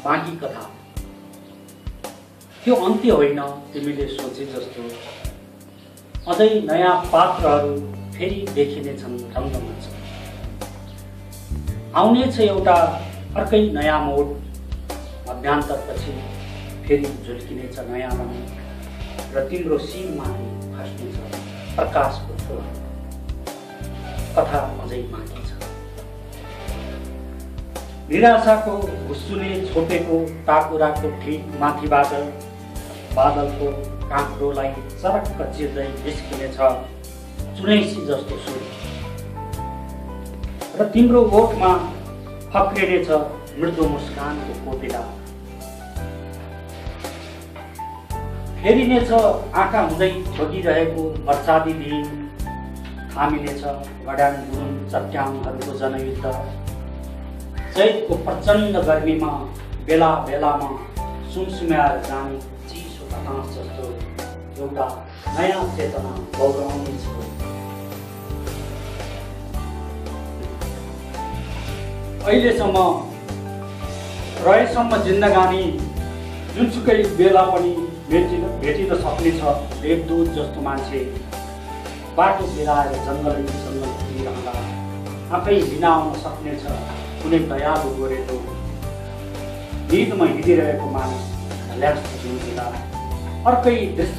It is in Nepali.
बाँकी कथा त्यो अन्त्य होइन तिमीले सोचे जस्तो। अझै नयाँ पात्रहरू फेरि देखिनेछन् रङ्गमञ्च। आउनेछ एउटा अर्कै नयाँ मोड। मध्यान्तरपछि फेरि झुल्किनेछ नयाँ रङ र तिम्रो शिरमाथि खस्नेछ प्रकाशको फुल। कथा अझै बाँकी छ। निराशाको हुस्सुले छोपेको टाकुराको ठिक माथिबाट बादलको काँक्रोलाई चरक्क चिर्दै निस्किनेछ चुनैसी जस्तो सुर र तिम्रो ओठमा फक्रिनेछ मृदु मुस्कानको कोपिला। फेरिनेछ आँखा हुँदै बगिरहेको वर्षादी दिन। थामिनेछ गड्याङ गुरुङ चट्याङहरूको जनयुद्ध। चैतको प्रचण्ड गर्मीमा बेला बेलामा सुमसुम्याएर जाने चिसो बतास जस्तो एउटा नयाँ चेतना बौराउनेछ। अहिलेसम्म रहेसम्म जिन्दगानी जुनसुकै बेला पनि भेटिन सक्नेछ देवदूत जस्तो मान्छे। बाटो बिराएर जङ्गलै जङ्गल घुमिरहँदा आफै लिन आउन सक्नेछ कुनै दयालु गोरेटो। निदमा हिँडिरहेको मानिस ल्यास जुन बेला अर्कै दृश्य